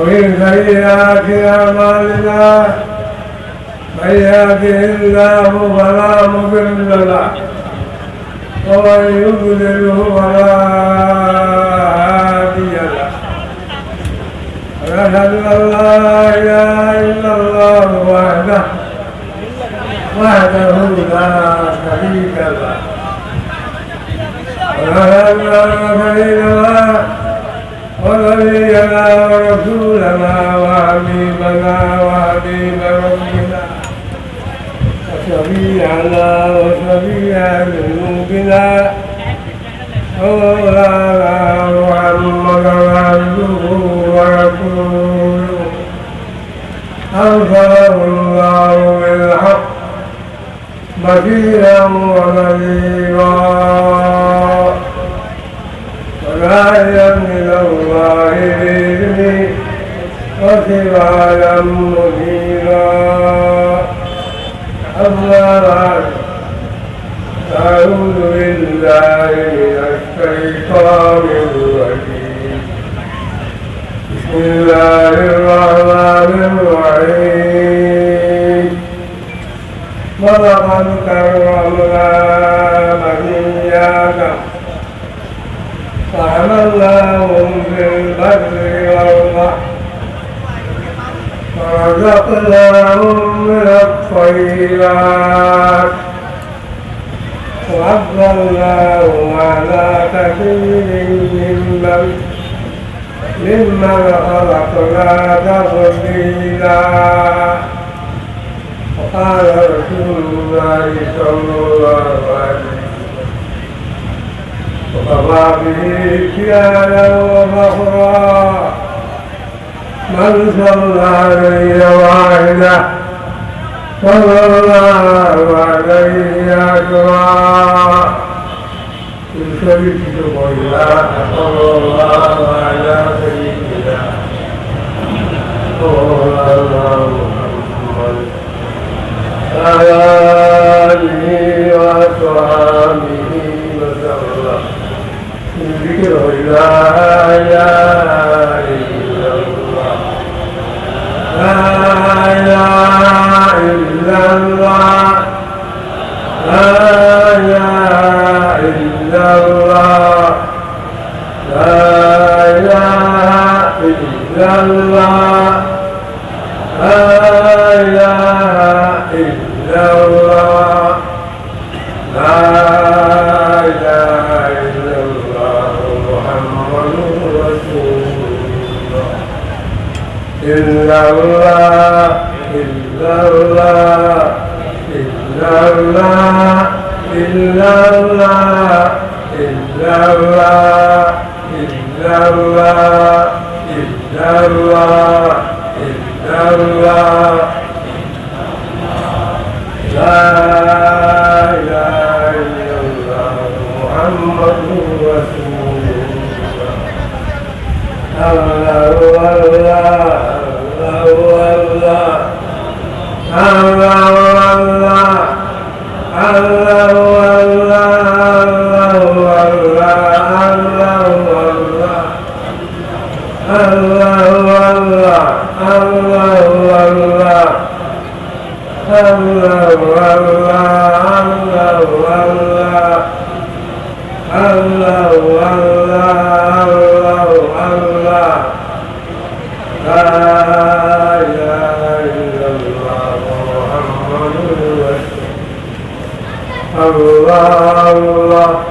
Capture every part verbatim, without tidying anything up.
ومن سيئات أعمالنا، من يهده الله فلا مضل له، ومن يضلله فلا هادي له. ونشهد أن لا إله إلا الله وحده، وحده لا شريك له. ونشهد أن سيدنا ونبينا ورسولنا وحبيبنا وحبيب ربنا وشفيعنا وشفيع ذنوبنا ومولانا محمدا عبده ورسوله، أرسله الله بالحق بشيرا ونذيرا، وداعيا إلى الله بإذنه، وسراجا منيرا. أما بعد، أعوذ بالله من الشيطان الرجيم. بسم الله الرحمن الرحيم. ولقد كرمنا بني آدم وحملناهم في البر والبحر ورزقناهم من الطيبات وفضلناهم على كثير ممن ممن خلقنا تفضيلا. وقال رسول الله صلى الله عليه وسلم: وكفى به عزا وفخرا من صلى علي واحدة صلى الله عليه عشرا. উৎসর্গিত করিয়া সাল্লাল্লাহু আলা সাইয়্যিদিনা ওয়া মাওলানা মুহাম্মদ ওয়া আলা আলিহি ওয়া সাহবিহি ওয়া সাল্লাম। জিকির হইল লা ইলাহা ইল্লাল্লাহ, লা ইলাহা ইল্লাল্লাহ। لا إله إلا الله. لا إله إلا الله. لا إله إلا الله. لا إله إلا الله محمد رسول الله. إلا الله، إلا الله، إلا الله، إلا الله، إلا الله، إلا الله، إلا الله، إلا الله. لا إله إلا الله محمد رسول الله. الله، الله، الله، الله، الله، الله، الله، الله، الله، الله، الله، الله، الله، الله. الله، الله، الله، الله، الله. الله، الله، الله، الله، الله. لا إله إلا الله محمد رسول الله. الله، الله، الله،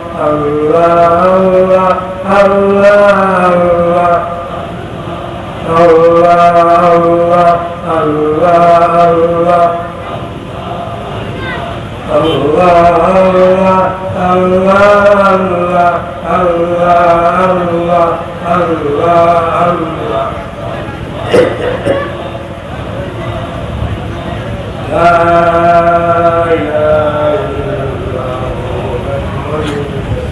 الله، الله، الله. الله، الله، الله، الله. الله، الله، الله، الله، الله، الله، الله، الله. لا إله إلا الله محمد رسول الله.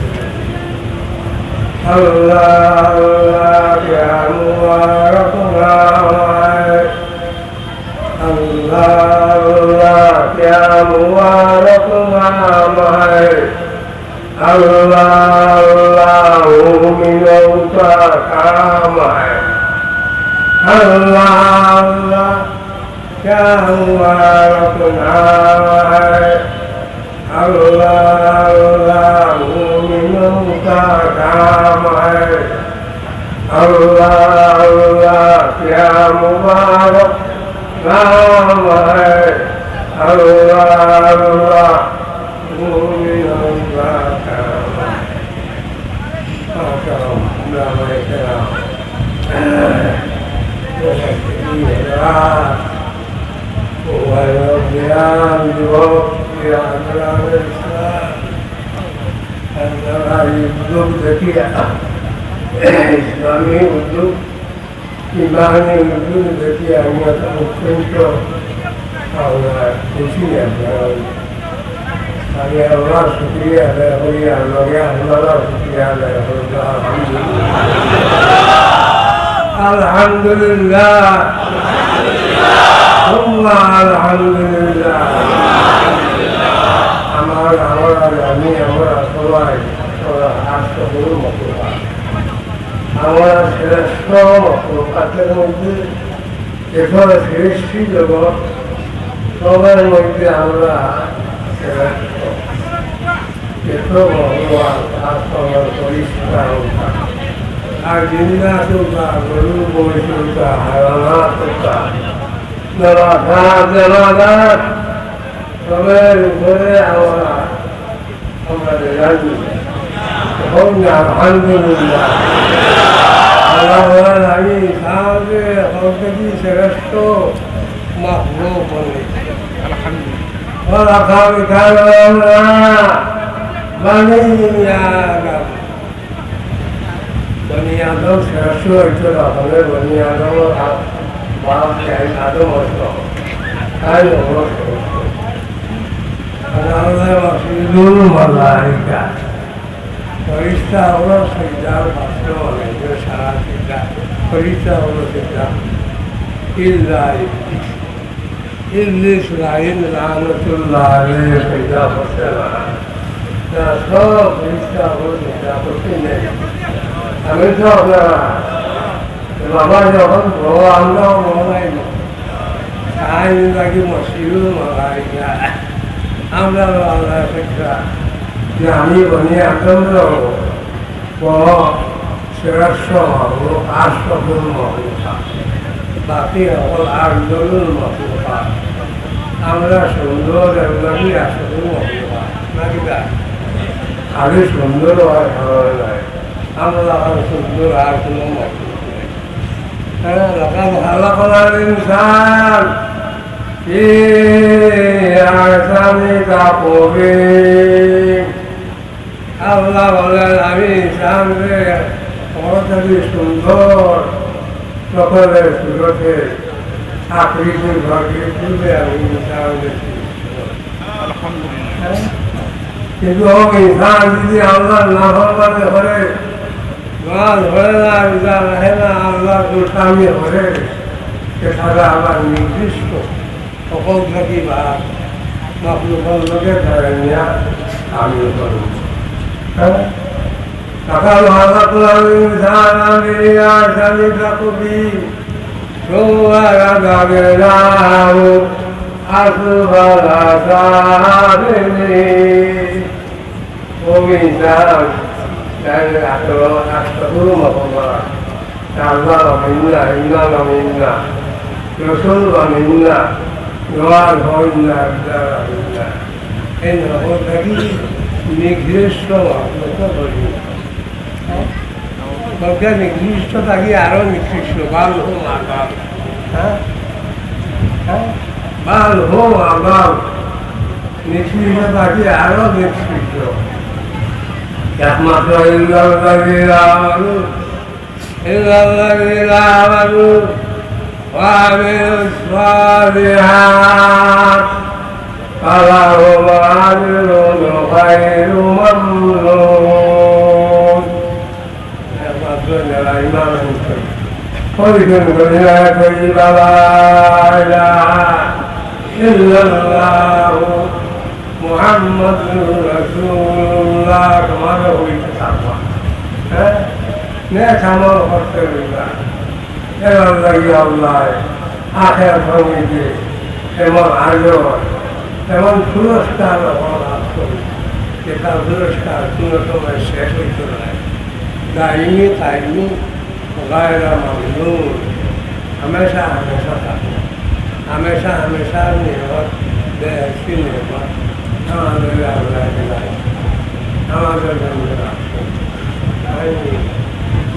الله، الله، يا مبارك الله. الله، الله، يا مبارك الله. اللہ، اللہ، مومن اوتا کام ہے۔ اللہ، اللہ، کیا مبارک نام ہے۔ اللہ، اللہ، مومنوں کا کام ہے۔ اللہ، اللہ، کیا مبارک نام ہے۔ اللہ، اللہ، مومنوں کا کام ہے۔ محترم علماء کرام، মুজাহিদিন, মুজাহিদিন, যুবক, যুবতী, হাজারানে ইসলাম, আপনারা এই উদ্যোগ দেখিয়া, ইসলামী উদ্যোগ, ইমানি উদ্যোগ দেখিয়া আমি অত্যন্ত আমরা খুশি। আপনারা আমি আল্লাহর শুকরিয়া আদায় করি, আর লগে আপনারাও শুকরিয়া আদায় করুন। আলহামদুলিল্লাহ। আলহামদুলিল্লাহ। সুম্মা আলহামদুলিল্লাহ। আমার, আমার, আমি, আমরা সবাই, আমরা আজকে বড় মতো। আমরা শ্রেষ্ঠ মতো। কাদের মধ্যে এখন সৃষ্টি জগৎ, সবার মধ্যে আমরা শ্রেষ্ঠ। এত ভগবান আর তোমার পরিষ্কার। আর জিন্নাত কা, গরু মহিষ কা, হায়াওয়ানাত কা, নবাতাত, জামাদাত, সবের উপরে আমরা, আমরা জানি। এখন আলহামদুলিল্লাহ। আল্লাহ বলেন, আমি ইনসানরে হকলতে শ্রেষ্ঠ মাখলুক বানাইছি। আলহামদুলিল্লাহ। ولقد كرمنا بني آدم। বনি আদম শ্রেষ্ঠ হইতে না হলে বনি আদম আর বাপ আদম হইত। তাই হলো শ্রেষ্ঠ। আল্লাহ মাসুদুল মালাইকা। ফেরেশতা হলো সিজদার পাত্র, অনেকে সারা সিজদা। ফেরেশতা হলো সিজদা। ইল্লা ইবলিস। ইবলিস লাইন লানতুল্লাহ আলাইহি সিজদা করছে না। না, সব ফেরেশতা হলো সিজদা করতে নেই। আমি তো আপনারা, বাবা যখন বড়, আমরাও বড় নাই না। তাই নাকি মসজিদও মালাইকা। আমরা আল্লাহ শিক্ষা যে আমি বনি আদম বড় শ্রেষ্ঠ মখলুক, আশরাফুল মখলুকাত। বাকি হকল আফজলুল মখলুকাত। আমরা সুন্দর, এর লাগি আশরাফুল মখলুকাত। নাকি তা? খালি সুন্দর হয়, ভালো লাগে। আমরা এখন সুন্দর আর কোনো মখলুক নেই। হ্যাঁ, লাকাদ খালাকনাল ইনসান ফি আহসানি তাকওয়িম। আল্লাহ বলেন, আমি ইনসানরে বড় সুন্দর সকলের সুরতে আকৃতি প্রকৃতিতে আমি ইনসানরে সৃষ্টি করেছি। আলহামদুলিল্লাহ। কিন্তু ও ইনসান যদি আল্লাহর নাফরমানি করে, নামাজ পড়ে না, রোজা রাখে না, আল্লাহর দুশমনি করে, এ সাজা আবার নির্দিষ্ট। সকল থাকি বা মখলুকর লগে তারা নিয়া আমি করব। হ্যাঁ? لقد خلقنا الإنسان في أحسن تقويم ثم رددناه أسفل سافلين। ও ইনসান, তাই আত্ম-, আত্মগুরু মহম্মদ। আল্লাহ মানিন না, ইমান মানিন না, রসুল মানিন না, দোয়ার হইন না, আল্লাহ মানিন না। এই নগর থাকি নিকৃষ্ট মখলুক হইন না। হ্যাঁ? বলতে নিকৃষ্ট থাকি আরো নিকৃষ্ট, বাল হো আবাল। হ্যাঁ? হ্যাঁ? বাল হো আবাল। নিকৃষ্ট থাকি আরো নিকৃষ্ট। একমাত্র ইল্লাল্লাযীনা আমানু إلا الذين آمنوا وعملوا الصالحات فلهم أجر غير ممنون। একমাত্র যারা ঈমান আনছে, পরিপূর্ণ করে লা ইলাহা ইল্লাল্লাহু মুহাম্মাদুর রাসূলুল্লাহ, তোমার হইতে থাকবা। হ্যাঁ? নেক আমল করতে হইবা। এর লাগি আল্লাহ আখেরাত হইতে এমন আজর, এমন পুরস্কার হওয়া লাগবে, যেটা পুরস্কার কোনো সময় শেষ হইতো না। দাইমি, কায়েমি, গায়রা মামনুন, হামেশা, হামেশা থাকবে। হামেশা, হামেশা নিয়ামত, বেহেশতি নিয়ামত, আমাদের আল্লাহ দিলায়, আমাদের জন্য রাখছে।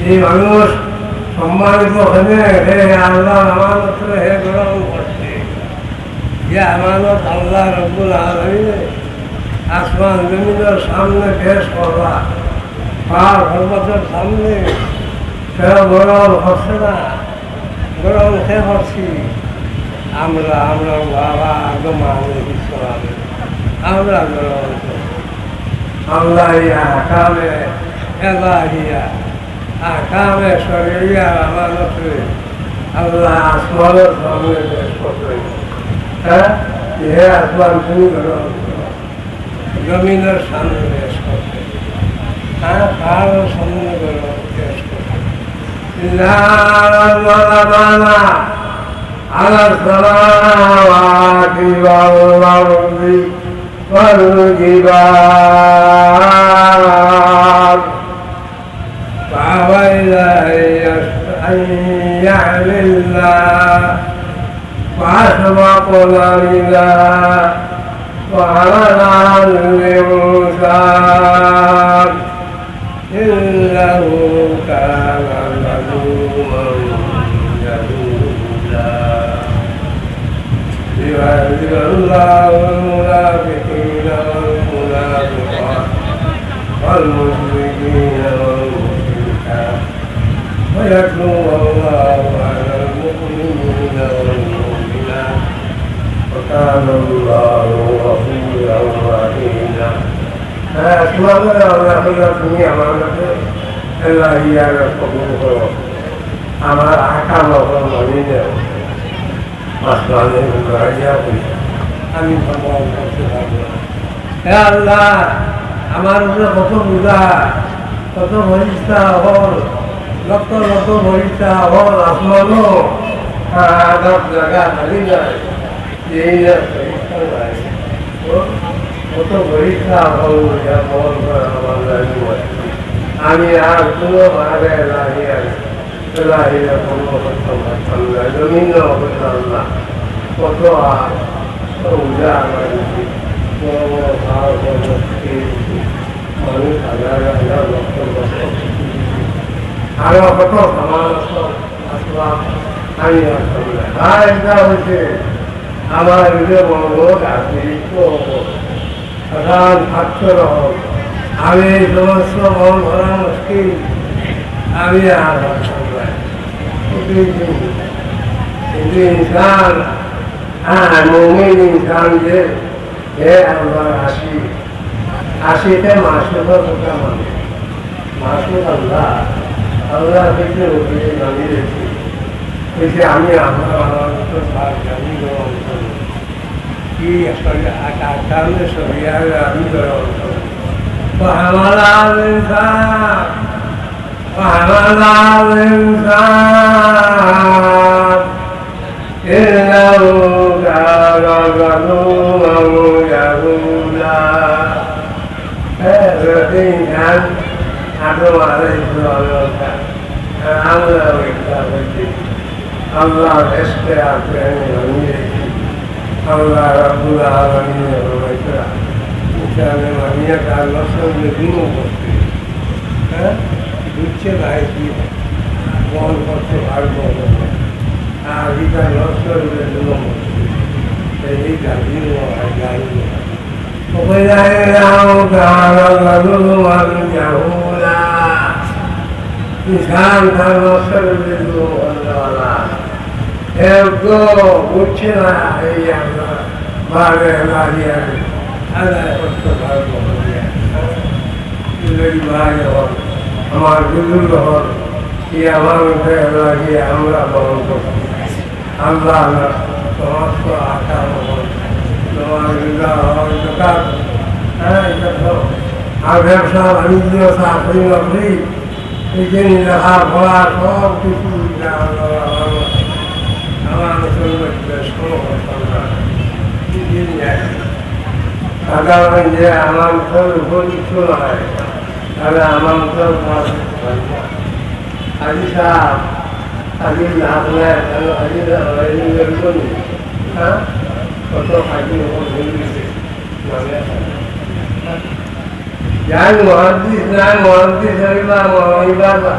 এই মানুষ সম্মানিত হলে হে আল্লাহর আমানত হে গ্রহণ করছে। যে আমানত আল্লাহ রব্বুল আলামিনে আসমান জমিনের সামনে পেশ করলা, পাহাড় পর্বতের সামনে কেউ গ্রহণ করছে না, গ্রহণ কে করছি? আমরা, আমরা বাবা আদম আলাইহিস সালাম, আমরা গ্রহণ করছি। আল্লাহ আহকামে এলাহিয়া, আহকামে শরইয়ার আমানতে আল্লাহ আসমানের সামনে পেশ করছে। হ্যাঁ, হে আসমান, তুমি গ্রহণ করো। জমিনের সামনে পেশ করছে, হ্যাঁ, পাহাড়ের সামনে গ্রহণ পেশ করছে। إنا عرضنا الأمانة على السماوات والأرض والجبال فأبين أن يس-، أن يحملنها وأشفقن منها وحملها الإنسان إنه كان ظلوما جهولا. ليعذب الله المنافقين والمنافقات والمشركين والمشركات ويتوب الله على المؤمنين والمؤمنات وكان الله غفورا رحيما. হ্যাঁ, তোমাদের আল্লাহ, আল্লাহ, তুমি আমার কাছে আল্লাহ ইয়ার কবুল করো, আমার আকাম অকল মানি নেও। আসমানে ইব্রাহিম আমি সম্ভব করতে পারবো না। হে আল্লাহ, আমার উপরে কত বোঝা, কত ফিরিস্তা হল, লক্ষ লক্ষ ফিরিস্তা হল, আসমানও আহ, আদাব জায়গা খালি যায়। এই যে ফিরিস্তা নাই, ও কত ফিরিস্তা হল, ইয়া বল করে আমার লাগি। আমি আর কোনো ভাবে লাগে আর এলাহি, কোনো সত্য ভাষণ নাই, জমিন অবদান না। কত আ-, উজা আমার দিদি, বড় বড় পাহাড়, বড় বড় স্থির, মানুষ হাজার হাজার লক্ষ লক্ষ। আরো কত সামান আসলাম, আমি আসলাম না। আর এটা হচ্ছে আমার নিজে বড় বড় রাজনীতি তো এখন ছাত্র রকম। আমি এই সমস্ত বহন করা মুশকিল, আমি আর হতাশ হই না। কিন্তু এই যে, এই যে ইনসান, হ্যাঁ, মুমিন ইনসান যে, হে আল্লাহর আশিক, আশিকে মাসুকের কথা মানে। মাসুক আল্লাহ, আল্লাহ হইতে অভিযোগ আমি দেখি। হইতে আমি আমার, আমার মতো সার জানি গ্রহণ করি। কি আসলে আকামে শরিয়ার আমি গ্রহণ করি। وحملها الإنسان، وحملها الإنسان، إنه كان ظلوما جهولا। হ্যাঁ, প্রতি ইনসান আদম আলাইহিস সালাম, আমরা ওই কাফের আল্লাহর ইশকে আর প্রেমে হামিয়ে গেছি। আল্লাহ রাব্বুল আলামিনের রহমতে ইসলামে মানিয়া তার নফসের যে গুণ করছে, হ্যাঁ? বুঝছে না, এই কি বহন করতে পারবো না। আর এটা নফসের যে গুণ করছে, এই জাতির মতো জানি না। وقيل إنه كان ظلوما جهولا। ইনসান তার নফসের উপরে জুলুম করনেওয়ালা। এ তো বুঝছে না, এই আমরা বারে বারে আদায় করতে পারবো না। এই ভাই হন, আমার বুজুর্গ হন, কি আমার উপরে লাগিয়ে আমরা বহন করছি। আল্লাহ, আমরা সমস্ত আকাম হন, তোমার রিজা হন, জাকাত, হ্যাঁ, এটা তো। আর ব্যবসা বাণিজ্য, চাকরি নকরি, এই যে লেখাপড়া, সব কিছু যা আল্লাহ সাধারণ যে আমানতর উপযুক্ত নয়, তাহলে আমানতর কাজ হয় না। হাজি সাহেব, হাজি লাভ নাই, কেন হাজি না হয়, এই জন্য নি। হ্যাঁ? কত হাজি ওপর ভুল দিছে। মানে, যাই মুহাদ্দিস নাই, মুহাদ্দিস হইবা, মহিবা,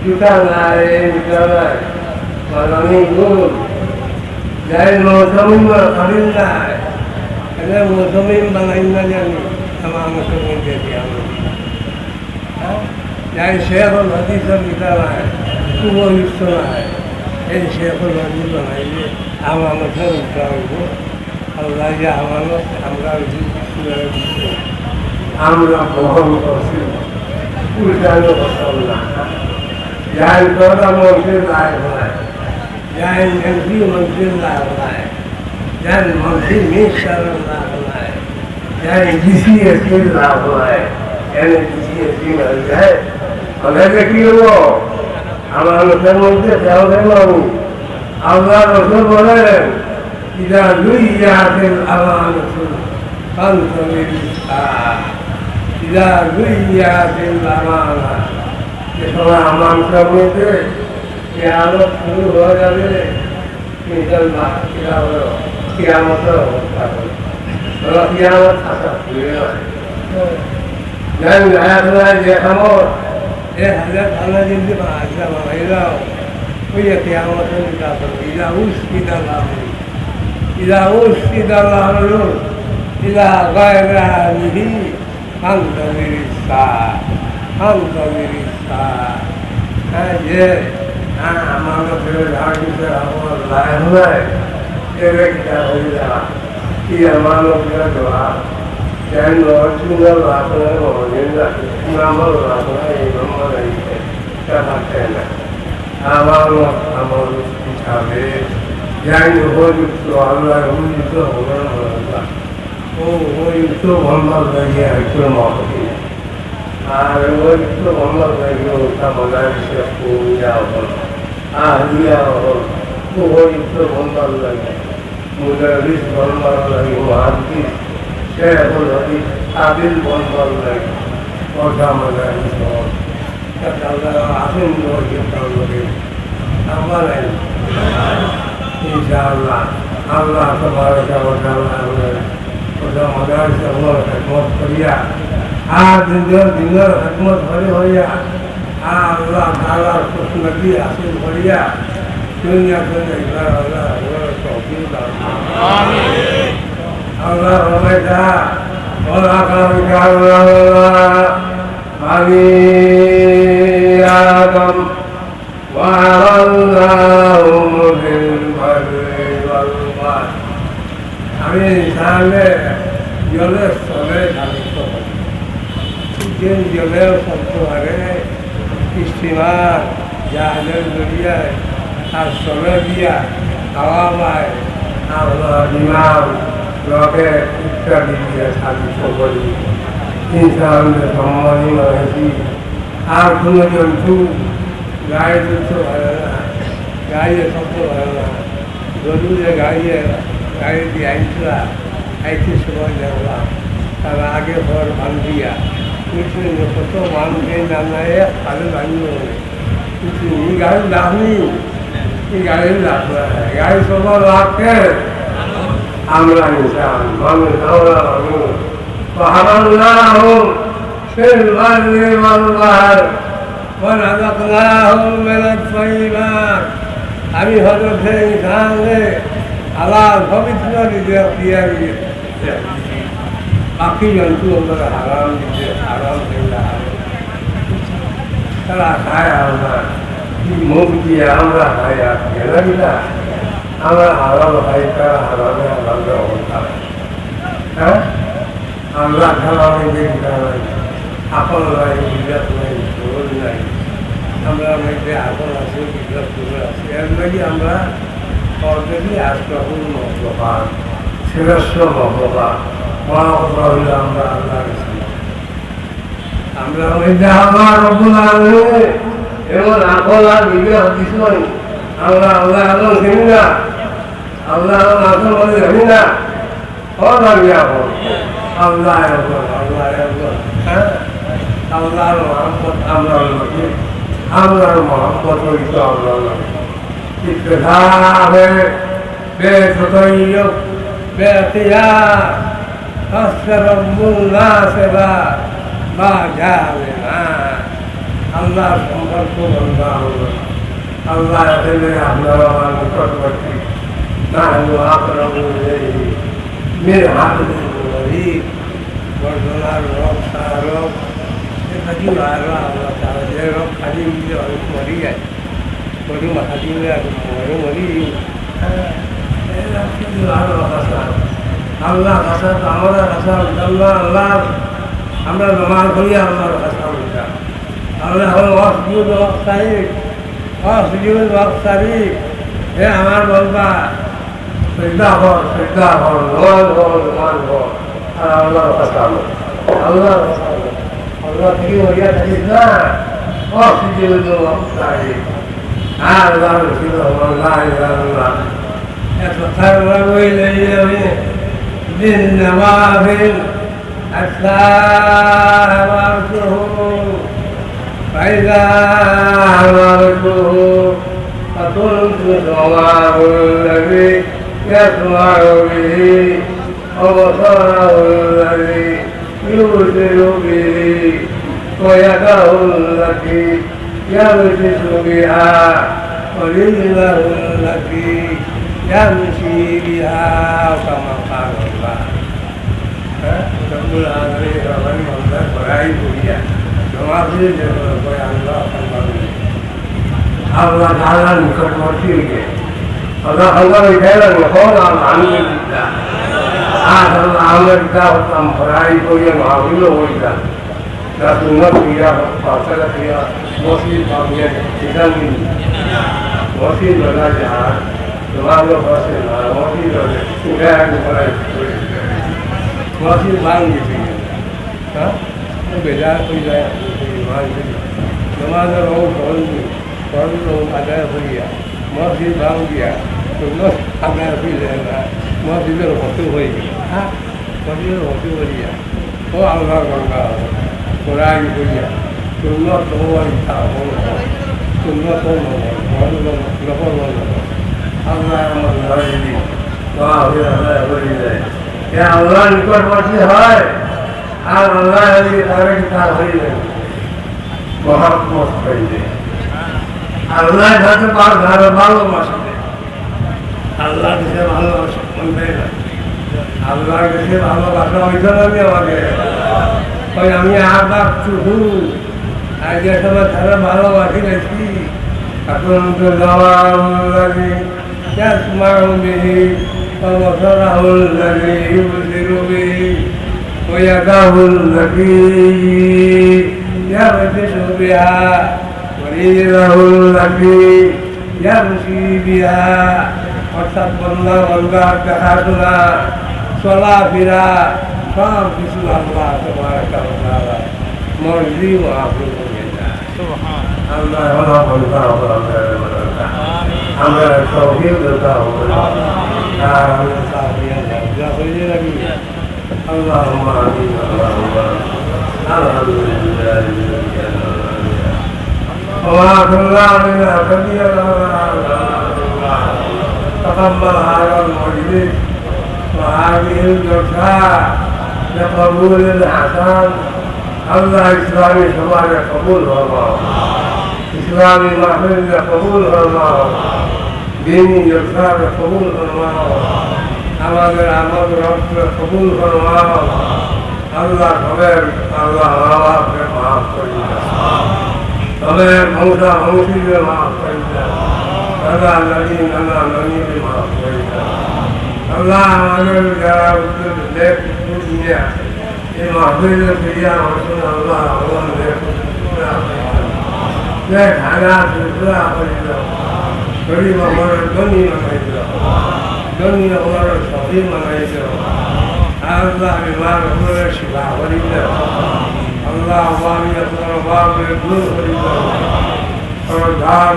জুতা নাই, এই জুতা নাই, মাদানি গুণ। যাই মৌসুমি মা খাবিল নাই, এনে মৌসুমি বানাই না জানি, আমার মৌসুমি দেখি আমি। হ্যাঁ? যাই শেখুল হাদিসর জুতা নাই, উপযুক্ত নাই, এই শেখুল হাদিস বানাইলে আমার মতো জুতা হইব। আল্লাহ যে আমানত আমরা রিজিক করে দিচ্ছেন, আমরা বহন করছি, উল্টানো করতাম না। যাই প্রধানমন্ত্রীর লায়ক নাই, যাই এমপি মন্ত্রীর লায়ক নাই, যাই মন্ত্রী মিনিস্টারের লায়ক নাই, যাই ডিসি এসপির লায়ক নাই, এনে ডিসি এসপি হয়ে যায়, ওদের কি হলো? আমানতের মধ্যে কেউ কেউ আমি আল্লাহ রসুল বলেন, "ইদা দুইয়াতিল আমানাতু ফান্তজিরিস সাআ।" ইদা দুইয়াতিল আমানা। যে সময় আমানতের মধ্যে কিয়ামত শুরু হয়ে যাবে, মিজান মাস কিনা হলো, কিয়ামতের অবস্থা হলো। বলো, কিয়ামত আসা শুরু হয়। জানি না, এখন আর যে খবর, এক হাজার খানা যদি আসলাম, এরাও ওই যে কিয়ামতের কিতাব, ইদা উসকিদাল আমরু, ইদা উসকিদাল আমরু, ইলা গায়রি আহলিহি, ফান্তজিরিস সাআ, ফান্তজিরিস সাআ। হ্যাঁ, যে, হ্যাঁ, আমার কাছে যা কিছু আমার লাইন নাই, এর একটা হয়ে যাওয়া। কি আমার লোকেরা দোয়া, কেন নজরুল রাখলে মহিলা, ইমাম রাখলে ইমাম রাখলে, তা পারছে না। আমার মত, আমার হিসাবে, যাই উপযুক্ত, আল্লাহ উপযুক্ত হবেন আল্লাহ। ও উপযুক্ত বন্দর জায়গায় একটু মহতি। আর উপযুক্ত বন্দর জায়গায় ওটা মজার সে পূজা হল, আহলিয়া হল, উপযুক্ত বন্দর জায়গায়। মুদারিস বন্দর জায়গায়, মুহাদ্দিস, শেখুল হাদিস, আদিল বন্দর জায়গায়। ওটা মজার সে আছেন, ওই যে তার মধ্যে আমরা নাই। ইনশাআল্লাহ, আল্লাহ তাবারাকা ওয়া তাআলা আমাদের ওটা মাদ্রাসা খেদমত করিয়া, আর দিন দিন দিনের খেদমত করে হইয়া, আর আল্লাহ তাআলার খুশনসিবি হাসিল করিয়া, দুনিয়া দুনিয়া ইবার আল্লাহ আমাদের তৌফিক দান করুন। আমিন। আল্লাহ রহমত ওয়া কারমিকা আল্লাহ। بني آدم وحملناهم في البر والبحر। আমি ইনসানরে জলে স্থলে চালিত করি। যে জলে চলতে পারে, স্টিমার, জাহাজের জরিয়ায়, আর স্থলে দিয়া, হাওয়া পায়, আর বিমান, রকেট ইত্যাদি দিয়া চালিত করি। ইনসানরে সম্মানী বানাইছি। আর কোনো জন্তু গাড়ি তুলতে পারে না, গাড়ি চলতে পারে না। গরু যে গাড়ি, গাড়ি দিয়ে আইসলা, আইতে সময় দেখলাম, তার আগে পর বান্ধিয়া, বুঝলেন যে কত বান্ধে না নাই, ভালো বান্ধব। কিন্তু এই গাড়ির লাভ নেই, এই গাড়ির লাভ না, গাড়ি চলবার লাভ কে? আমরা ইনসান, মানুষ, আমরা মানুষ। وحملناهم في البر والبحر ورزقناهم من الطيبات। আমি হযরতে ইনসানরে হালাল পবিত্র রিজিক দিয়া দিছি। বাকি জন্তু অকলরে হারাম রিজিক, হারাম খাইলা, হারাম। তারা খায় আমরা, কি মুখ দিয়া আমরা খাই আর গেল কিনা? আমরা হালাল খাই, তারা হারামে হালাল অবস্থা। হ্যাঁ? আমরা খাওয়া মধ্যে কিতা নাই, আপন নাই, বিবেক নাই, শরীর নাই। আমরা মধ্যে আপন আছে, বিবেক শরীর আছে। এর লাগি আমরা already আশরাফুল মখলুকাত, শ্রেষ্ঠ মখলুকাত। বড় কথা হইল আমরা আল্লাহর ইসলাম। আমরা মধ্যে আল্লাহ রব্বুল আলামিন এমন আকল আর বিবেক দিছইন, আমরা আল্লাহ আলম চিনি না। আল্লাহ, আল্লাহ তো বলে জানি না। ও জানি এখন। আল্লাহ একজন, আল্লাহ একজন। হ্যাঁ? আল্লাহর মহব্বত আমরার মধ্যে, আমরার মহব্বত হইতো আল্লাহর লগে। ইত্তেফাক, বেততয়্যুব, বেকিয়াস, আসরাবুন নাসিবা, বা জামিআ। আল্লাহর সম্পর্ক বন্ধা হলো। আল্লাহ এখানে আপনারা আমার নিকটবর্তী। নাহনু আকরাবু ইলাইহি মিন হাবলিল ওয়ারিদ। বর্তমান রব, সারা রব, এ কাজে আরো আল্লাহ তাআলা যে রব খালি মিলে অনেক মরি যায়। মরি মাথা দিয়ে আর মরে মরি। হ্যাঁ, এ রব শুধু আল্লাহ হাসান। আল্লাহ হাসান, আমরা হাসান, আল্লাহ, আল্লাহ। আমরা নমাজ পড়ি আল্লাহর হাসান। আমরা হল ওয়াসজুদ ওয়াক্তারিব, ওয়াসজুদ ওয়াক্তারিব। হে আমার বন্দা, সিজদা কর, সিজদা কর, নমাজ পড়, নমাজ পড়। আর আল্লাহর কাছে আমো। আল্লাহর কাছে আমো। আল্লাহ থেকে হইয়া থাকিস না। ওয়াসজুদ ওয়াক্তারিব। আর আল্লাহর কাছে আমো। لا إله إلا الله. يتقرب إلي بالنوافل حتى أمرته، فإذا أمرته فكنت سمعه الذي يسمع به وبصره الذي يبصر به ويده التي يبطش بها ورجله التي يمشي بها، أو كما قال الله. হ্যাঁ? রব্বুল আলামিন আমার মনটা ভরাই করিয়া জবাব দিয়ে যে কোনো করে আল্লাহ সম্মান নেই। আল্লাহ তাআলার নিকটবর্তী হইতে আল্লাহ আল্লাহ ওই খেয়ে লাগে, হল আলহামদুলিল্লাহ। আর আল্লাহ আমরা যা হতাম ভরাই করিয়া মাহফিলও হইতাম। যা সুন্নত করিয়া, ফাঁসা করিয়া, মসজিদ ভাঙিয়া, সেখান দিন মসজিদ বেলা যা, তোমার লোক আছে না, মসজিদ হবে, উঠে আগে ভরাই করে। মসজিদ ভাঙ গেছে। হ্যাঁ? বেজার হয়ে যায়, ভাঙ গেছে। তোমাদের ও ফরজ নেই, ফরজ ও আদায় হইয়া, মসজিদ ভাঙ দিয়া, সুন্নত আদায় হয়ে যায় না, মসজিদের হতে হয়ে গেল। হ্যাঁ? মসজিদের হতে হইয়া, ও আল্লাহর বান্দা, কোরআন হইয়া, সুন্নত তোমার ইচ্ছা হল, সুন্নত হল, ফরজ হল, নফল হল। আল্লাহ আমার নারী, মা হয়ে আল্লাহ হয়ে যায়। এ আল্লাহর নিকটবর্তী হয়, আর আল্লাহ যদি তারা কি তার হয়ে যায়, মহাব্বত হয়ে যায়। আল্লাহ যাতে পার, তারা ভালোবাসে। আল্লাহর কাছে ভালোবাসা কোনটাই না। আল্লাহর কাছে ভালোবাসা হইতো না আমি আমাকে। ওই আমি আবার শুধু আগে সময় তারা ভালোবাসি বেশি। এখন তো জওয়াবুল্লাহি يسمع به وبصره الذي يبصر به ويده التي يبطش بها ورجله التي يمشي بها। অর্থাৎ বন্দা, বন্দার দেখাশোনা, চলাফেরা, সব কিছু আল্লাহ তাবারাকা ওয়া তাআলা মর্জি মোতাবেক হয়ে যায়। সুবহান। আল্লাহ, আল্লাহ, বন্দা, আল্লাহ, আল্লাহ, আল্লাহ। আমিন। আমরা তৌফিক দাতা হবো। আমিন। আর আমরা সাথে দোয়া করি যে নবী। اللهم آمين، اللهم آمين. الحمد لله رب العالمين. وما كنا من أهل الدنيا ولا من أهل الدنيا. تقبل هذا المجلس وهذه الجلسة بقبول حسن. আল্লাহ ইসলামী সভারে কবুল ফরমাও, ইসলামী মাহফিলরে কবুল ফরমাও, দিনী জলসারে কবুল ফরমাও, আমাদের আমদ রবরে কবুল ফরমাও। আল্লাহ সবের, আল্লাহ মা বাপরে মাফ করি দাও, সবের বংশা বংশীরে মাফ করি দাও, দাদা দাদি নানা নানিরে মাফ করি দাও। আল্লাহ আমাদের যারা উদ্যোগ লেখ উদ্যোগ নিয়ে আছে, এই মাহফিলে ফিরিয়া আসুন আল্লাহ, আমাদের নেক হায়াত উজলা করি দাও। গরিব আমাদের ধনী বানাই দাও। ধনী আমাদের সখী বানাই দাও। আল্লাহ বিমার আমাদের সেবা করি দাও। আল্লাহ আওয়ামী আপনার অভাব দূর করি দাও। আমার ধার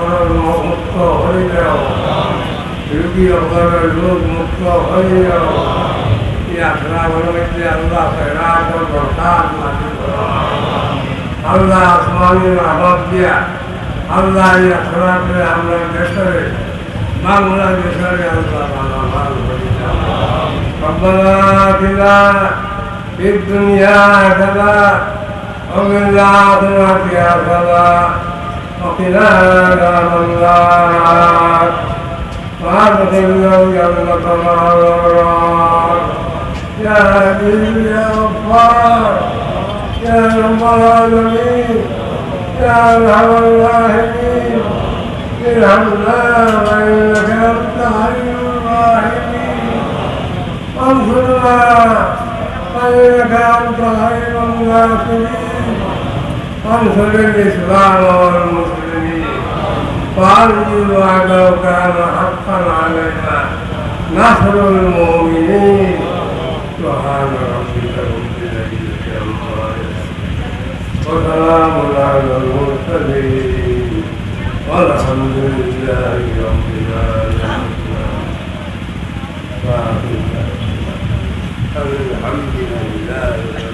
আমার মুক্ত করি দাও। অকলর রোগ মুক্ত হইও। এই আখড়ার মধ্যে আল্লাহ খয়রাত ও বরকত নাজিল করো। আল্লাহ আসমানি রহমত দিয়া আল্লাহ এই আখড়ারে আমরা দেশরে, বাংলাদেশরে আল্লাহ মালামাল করি দাও। ربنا آتنا في الدنيا حسنة وفي الآخرة حسنة وقنا عذاب النار. وأدخلنا الجنة مع الأبرار. يا عزيز يا غفار، يا رب العالمين، يا أرحم الراحمين، ارحمنا فإنك أنت خير الراحمين. وانصرنا فإنك أنت خير الناصرين. وانصر الإسلام والمسلمين. وأرجو وعده كان حقا علينا نصر المؤمنين. سبحان ربك رب العزة عما يصفون. وسلام على المرسلين. والحمد لله رب العالمين. الحمد لله.